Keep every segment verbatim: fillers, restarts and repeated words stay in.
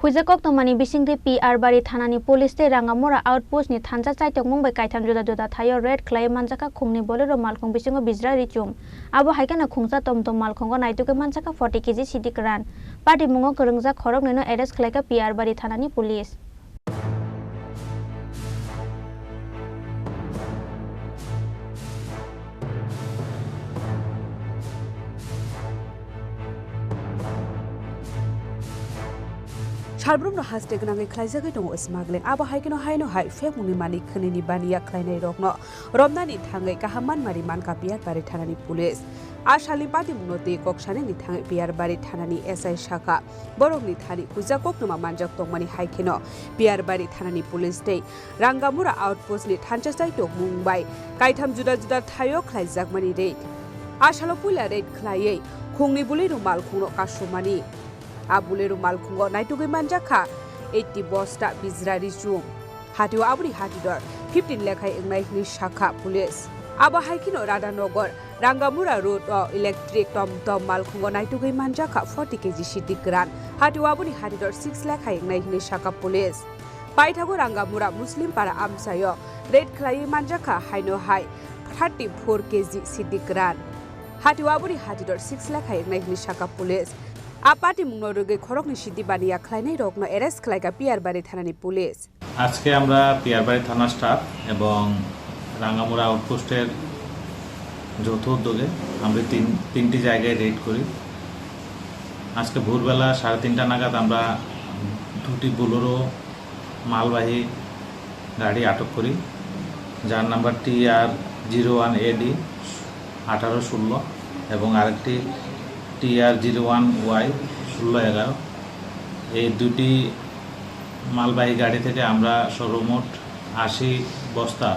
Puija koktwmani bisingtwi P R Bari thanani police tei Rangamura outpost ni thansa chaitokmung bai kaitham juda juda thaio raid khlaiwi manjakha khungni Bolero malkhung bisingo bijra richum. Abo hai kheno khungsa tomtom malkhungo naitugwi manjakha forty K G sidi kwran. Patimungo kwrwngjak khoroknwino arrest khlaikha P R Bari thanani police. Salbrumno haste gwnangwi khlaijagwi tongo smuggling. Abo hai kheno haino hai phekmungni malik khwnini baniya khlainairokno romnani thangwi kaham manmari mankha P R Bari thanani police. A salni patimungno twi kok sanani thangwi P R Bari thanani S I sakha. Borokni thani puija koktwma manjak tongmani hai kheno P R Bari thanani police tei Rangamura outpost ni thansa chaitokmung bai kaitham juda juda thaio khlaijakmani raid. A salo puila raid khlaiwi khungni Bolero malkhungno kasumani. A Bolero malkhungo naitugwi manjakha eighty bosta bijra richum. Hatio aboni hatidor fifteen lekhai wngnai hwnwi sakha police. Abo hai kheno Radhanagar Rangamura road o electric tomtom malkhungo naitugwi manjakha forty K G sidi kwran. Hatio aboni hatidor six lekhai wngnai hwnwi sakha police. Paithago Rangamura Muslim para amchaio raid khlaiwi manjakha haino hai thirty four K G sidi kwran. Hatio aboni hatidor six lekhai wngnai hwnwi sakha police. A patimungno rwgwi khoroknwi sidi baniya khlainairokno arrest khlaikha P R Bari thanani police. আজকে আমরা পিয়ারবাড়ি থানা স্টাফ এবং রাঙ্গামুড়া আউটপোস্টের যৌথ উদ্যোগে আমরা তিন তিনটি জায়গায় রেড করি। আজকে ভোরবেলা সাড়ে তিনটা নাগাদ আমরা দুটি বোলেরো মালবাহী গাড়ি আটক করি, যার নাম্বার টি আর জিরো ওয়ান এ ডি আঠারো ষোলো এবং আরেকটি টি আর জিরো ওয়ান ওয়াই ষোলো এগারো। এই দুটি মালবাহী গাড়ি থেকে আমরা সর্বমোট আশি বস্তা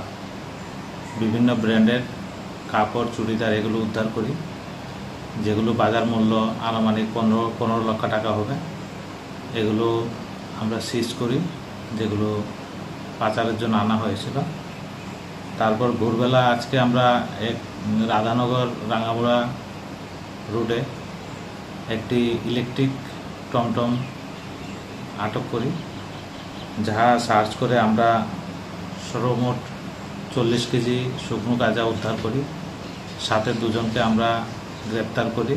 বিভিন্ন ব্র্যান্ডের কাপড়, চুড়িদার এগুলো উদ্ধার করি, যেগুলো বাজার মূল্য আনুমানিক পনেরো পনেরো লক্ষ টাকা হবে। এগুলো আমরা সিজ করি, যেগুলো পাচারের জন্য আনা হয়েছিল। তারপর ভোরবেলা আজকে আমরা এক রাধানগর রাঙ্গামুড়া রোডে একটি ইলেকট্রিক টমটম আটক করি, যা সার্চ করে আমরা সর্বমোট চল্লিশ কেজি শুকনো গাঁজা উদ্ধার করি। সাথে দুজনকে আমরা গ্রেপ্তার করি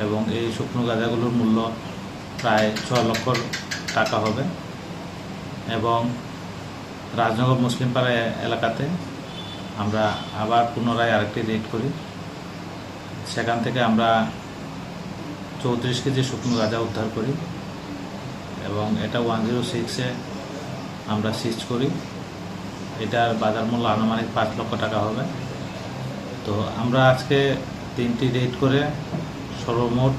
এবং এই শুকনো গাঁজাগুলোর মূল্য প্রায় ছয় লক্ষ টাকা হবে। এবং রাজনগর মুসলিমপাড়া এ-, এলাকাতে আমরা আবার পুনরায় আরেকটি রেড করি। সেখান থেকে আমরা চৌত্রিশ কেজি শুকনো গাঁজা উদ্ধার করি এবং এটা ওয়ান জিরো সিক্সে আমরা সিজ করি। এটার বাজার মূল্য আনুমানিক পাঁচ লক্ষ টাকা হবে। তো আমরা আজকে তিনটি রেড করে সর্বমোট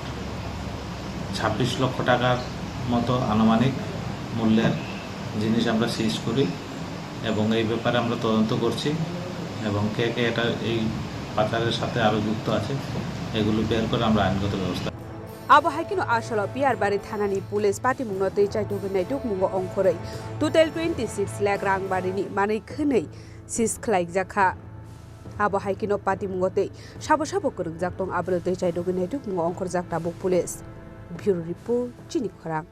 ছাব্বিশ লক্ষ টাকার মতো আনুমানিক মূল্যের জিনিস আমরা সিজ করি এবং এই ব্যাপারে আমরা তদন্ত করছি এবং কে কে এটা এই পাচারের সাথে আরও যুক্ত আছে, এগুলো বের করে আমরা আইনগত ব্যবস্থা। Abo hai kheno a salo P R Bari thanani police patimungno tei chaitugwi naitukmungo ongkhorwi total twenty six lakh rang barini manwi khwnwi seize khlaijak kha. Abo hai kheno patimungo tei sabo sabo kwrwngjak tong abono tei chaitugwi naitukmungo ongkhorjak tabuk police. Bureau report, Chini Khorang.